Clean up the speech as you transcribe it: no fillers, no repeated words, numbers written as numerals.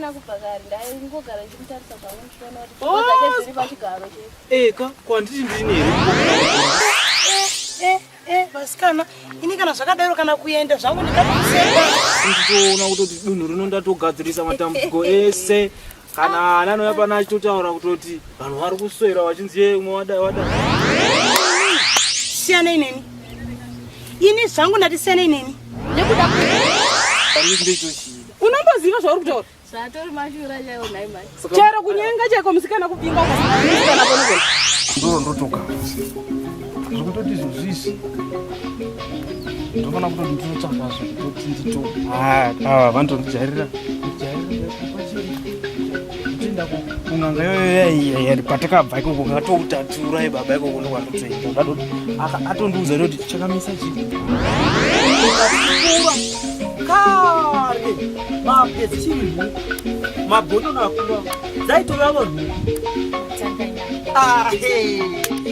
Ndamuona kubva kare, ndaingogara ndichimutarisa zvangu ndichiona kuti pfungwa dzake dziri pachigaro chete. Eka, kwanditi ndini here? Eh, eh, vasikana, ini kana zvakadaro kana kuenda zvangu ndingatokuseka. Nditoona kutoti dunhu rino ndatogadzirisa matambudziko ese. Kana ana anouya pana achitotaura kutoti vanhu vari kuswera vachinzi ye umwe wadai wadai. Siyanai neni. Ini zvangu ndati siyanai neni. Nekuda Unomboziva zvauri kutaura? Zvatori mashura chaiwo nhai mhai. Chero kunyenga chaiko musikana kupinga ukasangana nemusikana panogona. Ndoro ndotoka. Zvekutoti izvozvizvi ndofana kutoti ndinotsvaka zvekutoti ndito. Ah, ava vanotondijairira. Ndijairira kutoenda kun'anga iyoyo kwatakabva ikoko katokutatura baba ikoko ndokwandotoenda ndatoti atondiudza toti chakamisa chii Kura kare mabwe dzichiri nhuku mabhonono akura dzaitova vanhu. Ah, hey.